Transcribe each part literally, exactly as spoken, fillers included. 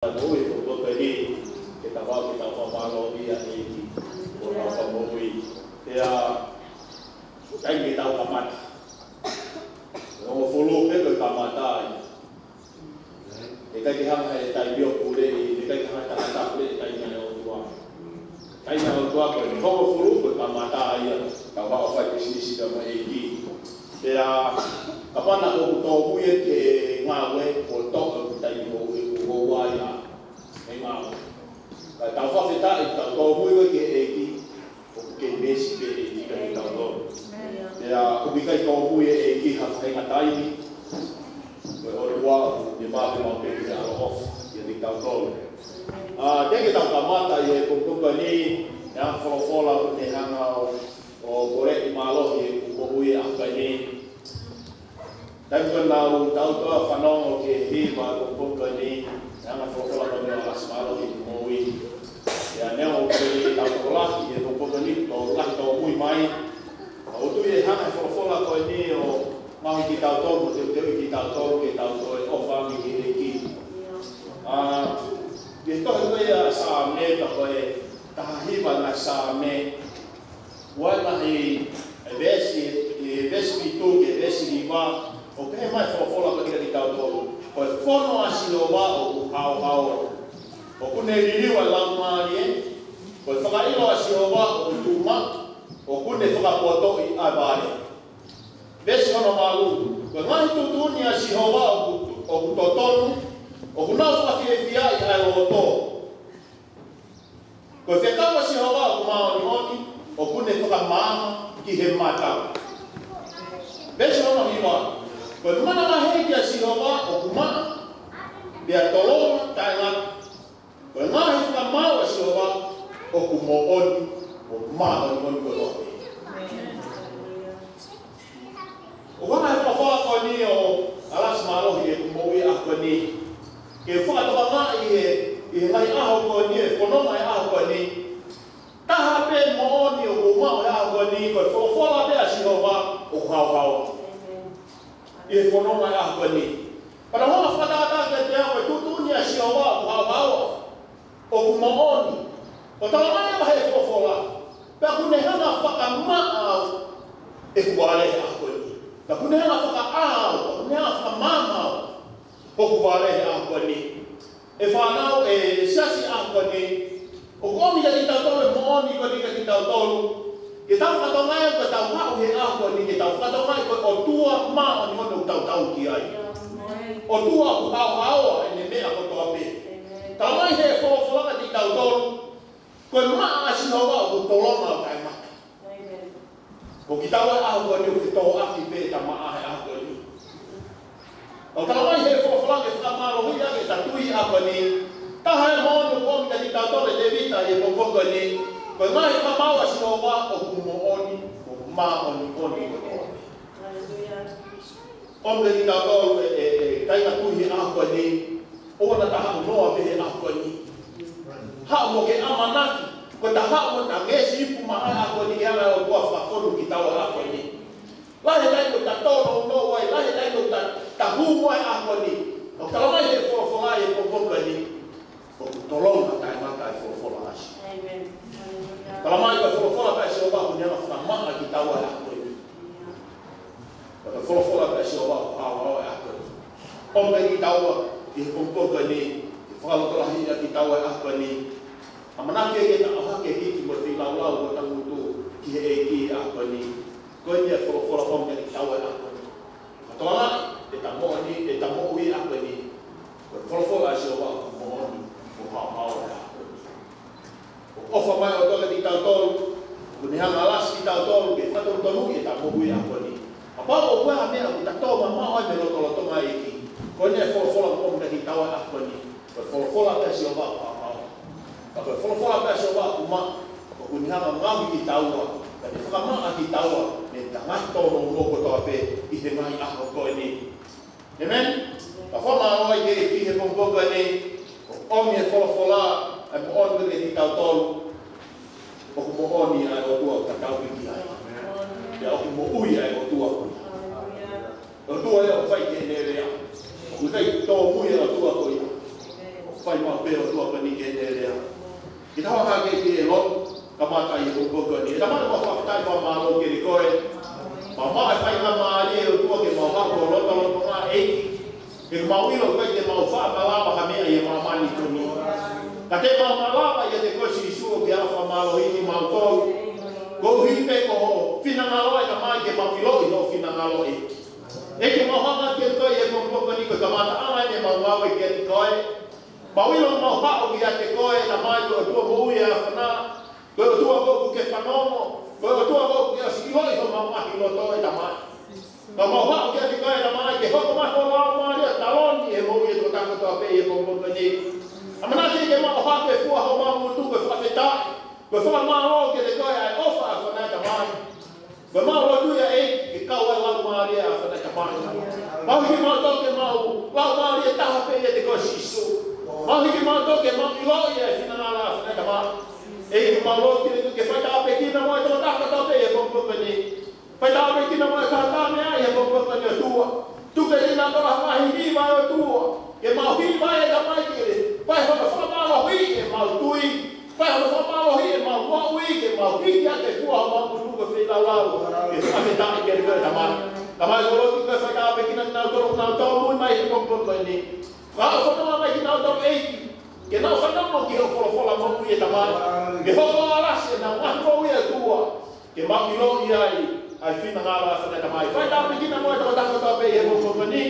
Tau ui ko ko ni, ke tau ʻai ke tau fakamālō ʻia ʻEiki, ko tau fakamoʻui. Pea, taimi ke tau kamata. Hongofulu pē ko e kamata ai. ʻIkai ke hanga he taimi ʻo puleʻi, ʻikai ke hanga he tangata puleʻi taimi ʻa e ʻOtua. Taimi ʻa e ʻOtua ko e hongofulu ko e kamata ia, tau haʻu fai pisinisi pea mo e ʻEiki. Pea, kapau naʻa ʻoku tōmui e ke ngāue, ʻoku tō e taimi ʻoku hou ai ʻa e ngāue. Ka tau fakafetaʻi, tau tōmui ko e ke ʻEiki, ʻoku ke meesi pē ʻEiki kiate kitautolu. Pea, ʻoku ʻikai tōmui e ʻEiki ha faʻahinga taimi, ko e ʻOtua, ʻoku ne mape mape ki he ʻaloʻofa kiate kitautolu. ʻA, teʻeki ke tau kamata ʻi he pongipongi ni, ʻa e folofola ʻoku ne hanga ʻo, ʻo poleʻi mālohi ʻeku moʻui ʻa e ʻaho ko eni. Taimi ko ē naʻa ku tau toʻa fanongo ki he hiva ʻo e pongipongi ni, ʻa e anga folofola ko eni ʻa e ʻalasi mālohi ʻeku moʻui. ʻIo, neongo ʻoku ʻikai ke tau tokolahi ʻi he pongipongi ni, tokolahi tōmui mai. Ka ʻoku ou tui ʻe hanga ʻe he folofola ko eni ʻo maʻu kitautolu, mo teuteuʻi kitautolu, ke tau toe ʻofa ange ki he ʻEiki. ʻA, ʻi he tohi ko ia ʻa Saame, ka ko e taha hiva ʻa Saame. Ua ʻi he veesi, ʻi he veesi fitu ki he veesi hiva, ʻoku pehē mai e folofola kiate kitautolu. Ko e fono ʻa Sihova ʻoku haohaoa. ʻOku ne liliu ʻa e laumālie. Ko e fakaʻilo ʻa Sihova ʻoku tuʻu maʻu. ʻOku ne fakapotoʻi ʻa e vale. Veesi ono valu. Ko e ngaahi tuʻutuʻuni ʻa Sihova ʻoku, ʻoku totonu. ʻOku nau fakafiefiaʻi ʻa e loto. Ko e fekau ʻa Sihova ʻoku māʻoniʻoni, ʻoku ne fakamaama ki he mata. Veesi ono hiva. Ko e manavahē kia Sihova ʻoku maʻa, pea tolonga taʻengata. Ko e ngaahi fakamaau ʻa Sihova ʻoku moʻoni, ʻoku māʻoniʻoni kotoa pē. ʻOku hanga he folofola ko eni ʻo ʻalasi mālohi ʻeku moʻui ʻa e ʻaho ko eni. Ke fakatokangaʻi ʻi he, ʻi he ngaahi ʻaho ko eni, ʻi he fononga ʻa e ʻaho ko eni. Taha pē moʻoni ʻoku ou maʻu he ʻaho ko eni, ko e folofola pē ʻa Sihova ʻoku haohaoa. ʻI he fononga ʻa e ʻaho ko eni. Pea naʻa ku hanga ʻo fakatātā kiate au ko e tuʻutuʻuni ʻa Sihova ʻoku haohaoa. ʻOku moʻoni. ʻOku talamai ʻe he folofola. Pea ʻoku ne hanga ʻo fakamaʻa au ʻeku vale he ʻaho ko eni. Pea ʻoku ne hanga ʻo fakaʻā au, ʻoku ne hanga ʻo fakamaama au ʻeku vale he ʻaho ko eni. ʻE fānau, ʻe siasi, ʻaho ko eni. ʻOku ʻomi kiate kitautolu e moʻoni ko eni kiate kitautolu. Ke tau fakatokangaʻi ko ʻetau haʻu he ʻaho ko eni, ke tau fakatokangaʻi ko e ʻOtua māʻoniʻoni ʻoku tau tauhi ai. ʻOtua ʻoku haohaoa ʻene meʻa kotoa pē. Talamai ʻe he folofola kiate kitautolu. Ko e maʻa ʻa Sihova ʻoku tolonga taʻengata. Ko kitaua he ʻaho ko eni ʻoku ke tohoakiʻi pē ʻeta maʻa he ʻaho ko eni. ʻOku talamai ʻe he folofola ke fakamālohiʻi ʻaki ʻeta tui he ʻaho ko eni. Taha e moʻoni ʻoku ʻomi kiate kitautolu ʻe Tēvita ʻi he pongipongi ko eni. Ko e ngaahi fakamaau ʻa Sihova ʻoku moʻoni, ʻoku māʻoniʻoni kotoa pē. ʻOmi kiate kitautolu ʻe, ʻe, ʻe kāinga tui he ʻaho ko eni. ʻOua naʻa ta haʻu noa pē he ʻaho ko eni. Haʻu mo ke ʻamanaki, ko ʻeta haʻu mo ʻeta ngeʻesi ipu maʻa he ʻaho ko eni ke hanga ʻe he ʻOtua ʻo fakafonu kitaua he ʻaho ko eni. Lahi e taimi ʻoku ta tōnounou ai, lahi e taimi ʻoku ta, ta hū mo e ʻaho ko eni. ʻOku talamai ʻe he folofola ʻi he pongipongi ko eni. ʻOku tolonga taʻengata e folofola ʻa Sihova. Talamai ko e folofola pē ʻa Sihova ʻoku ne hanga ʻo fakamaʻa kitaua he ʻaho ko eni. Ko e folofola pē ʻa Sihova ʻoku haohaoa he ʻaho ko eni. ʻOmi kiate kitaua ʻi he pongipongi ko eni, ke fakalotolahiʻi ʻaki kitaua he ʻaho ko eni. ʻAmanaki ke ta ʻohake hiki mo e feilaulau ʻo ʻeta ngutu ki he ʻEiki he ʻaho ko eni. Ko eni e folofola ʻoku ʻomi kiate kitaua he ʻaho ko eni. Fakatokangaʻi ʻeta moʻoni, ʻeta moʻui he ʻaho ko eni. Ko e folofola ʻa Sihova ʻoku moʻoni, ʻoku haohaoa he ʻaho ko eni. ʻOku ʻofa mai e ʻOtua kiate kitautolu, ʻoku ne hanga ʻo ʻalasi kitautolu, ke fakatonutonuʻi ʻeta moʻui he ʻaho ko eni. Kapau ʻoku ʻi ai ha meʻa ʻoku ta tō mamaʻo ai mei he lotolotonga ʻo e ʻEiki. Ko eni e folofola ʻoku ʻomi kiate kitaua he ʻaho ko eni. Ko e folofola pē ʻa Sihova ʻoku haohaoa. Ka ko e folofola pē ʻa Sihova ʻoku maʻa, ʻoku ne hanga ʻo ngaohi kitaua, kae fakamaʻa kitaua, mei he ngaahi tōnounou kotoa pē, ʻi he ngaahi ʻaho ko eni. ʻĒmeni. Ka fakamālō ai ki he ʻEiki he pongipongi ko eni, ʻoku ʻomi e folofola, ʻa e moʻoni kiate kitautolu, ʻoku moʻoni ʻa e ʻOtua ʻoku ta tauhi ki ai. Pea ʻoku moʻui ʻa e ʻOtua ko ia. ʻOtua ia ʻoku fai ki heʻene lea. ʻOku ʻikai tōmui e ʻOtua ko ia. ʻOku Fai maʻu pē ʻOtua ko eni ke ne lea. Ke tau hanga ke ke lo, kamata ʻi he pongipongi ko eni. ʻE Tamai, mau fakafetaʻi, fakamālō kiate koe. Mau maʻu e faingamālie ʻOtua ke mau haʻu ʻo lotolotonga ʻEiki. He ʻoku mau ʻilo ʻoku ʻikai te mau faʻa malava ha meʻa ʻi he māmani ko eni. Ka te mau malava ʻiate koe Sīsū ʻoku ke fakamālohiʻi kimautolu. Koeʻuhi pē ko hoʻo finangalo ʻe Tamai ke mau ʻiloʻi hoʻo finangalo ʻEiki. ʻEiki, mau hanga kiate koe ʻi he pongipongi ko eni ko e kamataʻanga eni ʻemau ngāue kiate koe. Mau ʻilo mau haʻu kiate koe ʻe Tamai ko e ʻOtua moʻui ʻa e ʻAfiona. Ko e ʻOtua ʻoku ke fanongo. Ko e ʻOtua ʻoku ke ʻosi ʻiloʻi homau ngaahi loto ʻe Tamai. Ka mau haʻu kiate koe ʻe Tamai ke hoko mai ho Laumālie ʻo taloni ʻi he moʻui ʻa e tokotaha kotoa pē ʻi he pongipongi ko eni. ʻAmanaki ke mau ʻohake e fua homau ngutu ko e fakafetaʻi. Ko e fakamālō kiate koe ʻa e ʻofa ʻa e ʻAfiona ʻe Tamai. Ko ʻemau lotu ia ʻEiki ke kau ʻa e Laumālie ʻa e ʻAfiona ʻe Tamai. Mau hiki mautolu ke mau laumālie taha pē ʻiate koe Sīsū. Mau hiki mautolu ke mau ʻiloʻi ʻa e finangalo ʻa e ʻAfiona ʻe Tamai. ʻEiki mau lotu ke fai tāpuekina mo e tokotaha kotoa pē ʻi he pongipongi ko eni. Fai tāpuekina mo e kātā meʻa ʻi he pongipongi ko eni ʻOtua. Tuku kiate kinautolu ha ngaahi hiva ʻe ʻOtua. Ke mau hiva ʻe Tamai ke fai hono fakamālohiʻi ʻemau tui. Fai hono fakamālohiʻi ʻemau moʻui ke mau hiki hake e fua homau ngutu ko e feilaulau. Ke fakafetaʻi kiate koe ʻe Tamai. Tamai, ʻoku ou lotu ke fai tāpuekina kinautolu ʻoku nau tōmui mai he pongipongi ko eni. Fakaʻofoʻofa mai kinautolu ʻEiki. Ke nau fanongo ki hoʻo folofola moʻui ʻe Tamai. Ke hoko ʻo alasi ʻenau ngaahi moʻui ʻOtua. Ke mau ʻiloʻi ai ʻa e finangalo ʻa e ʻAfiona ʻe Tamai. Fai tāpuekina mo e tokotaha kotoa pē ʻi he pongipongi ko eni.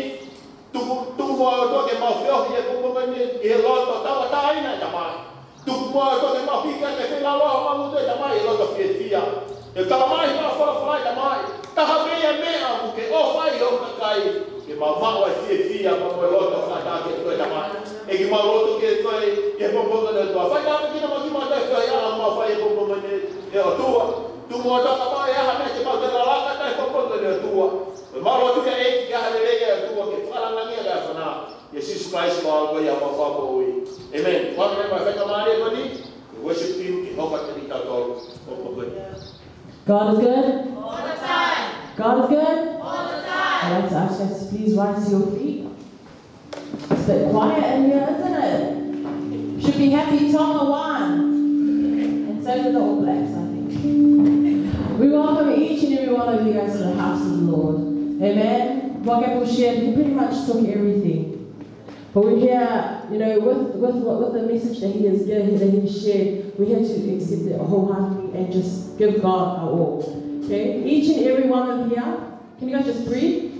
Tuku, tuku muʻa ʻOtua ke mau feohi ʻi he pongipongi ko eni ʻi he loto tauʻatāina ʻe Tamai. Tuku muʻa ʻOtua ke mau hiki hake e feilaulau homau ngutu ʻe Tamai ʻi he loto fiefia. ʻE tala mai ʻe he folofola ʻe Tamai. Taha pē ia e meʻa ʻoku ke ʻofa ai hoʻo kakai. Ke mau maʻu ʻa e fiefia pea mo e loto fakataha kiate koe ʻe Tamai. ʻEiki mau lotu kiate koe ʻi he pongipongi ko eni ʻOtua. Fai tāpuekina mai kimautolu ʻi he feohiʻanga ʻoku mau fai ʻi he pongipongi ko eni ʻe ʻOtua. Tuku muʻa ʻOtua kapau ʻe ʻi ai ha meʻa te mau tala laka ai he pongipongi ko eni ʻOtua. Ko ʻemau lotu ia ʻEiki ke ʻi ai ha lelei ʻa e ʻOtua ke fakalāngilangiʻi ʻa e ʻAfiona. ʻIa Sīsū Kalaisi ko homau ʻEiki mo e Fakamoʻui. ʻĒmeni. Ua mea mai faingamālie ko eni, worship team ke hoko atu kiate kitautolu ʻo pokoi. God is good. All the time. God is good. All the time. I'd like to ask you guys to please rise to your feet. It's a bit quiet in here, isn't it? Should be happy Tonga won. And so do the All Blacks, I think. We welcome each and every one of you guys to the house of the Lord. Amen. Like Apple shared, he pretty much took everything. But we're here, you know, with, with, what- with the message that he has given, that he shared, we're here to accept it wholeheartedly and just give God our all. Okay? Each and every one of here, can you guys just breathe?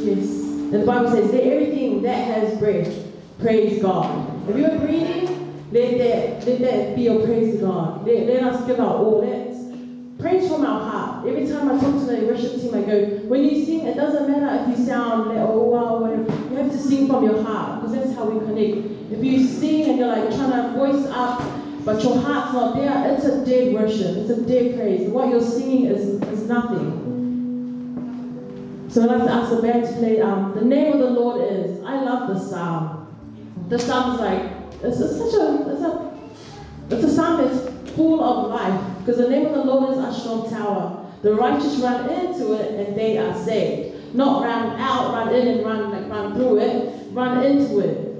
Yes. And the Bible says, "Let everything that has breath praise God." If you are breathing, let that, let that be your praise to God. Let, let us give our all. Let's praise from our heart. Every time I talk to the worship team, I go, "When you sing, it doesn't matter if you sound like, oh, wow, whatever. You have to sing from your heart, because that's how we connect. If you sing and you're, like, trying to voice up, but your heart's not there, it's a dead worship. It's a dead praise. What you're singing is, is nothing." So I'd like to ask the band to play, um, The Name of the Lord Is. I love this psalm. This psalm is like, it's, it's such a, it's a, it's a psalm that's full of life, because the name of the Lord is our strong tower. The righteous run into it and they are saved. Not run out, run in and run, like, run through it, run into it.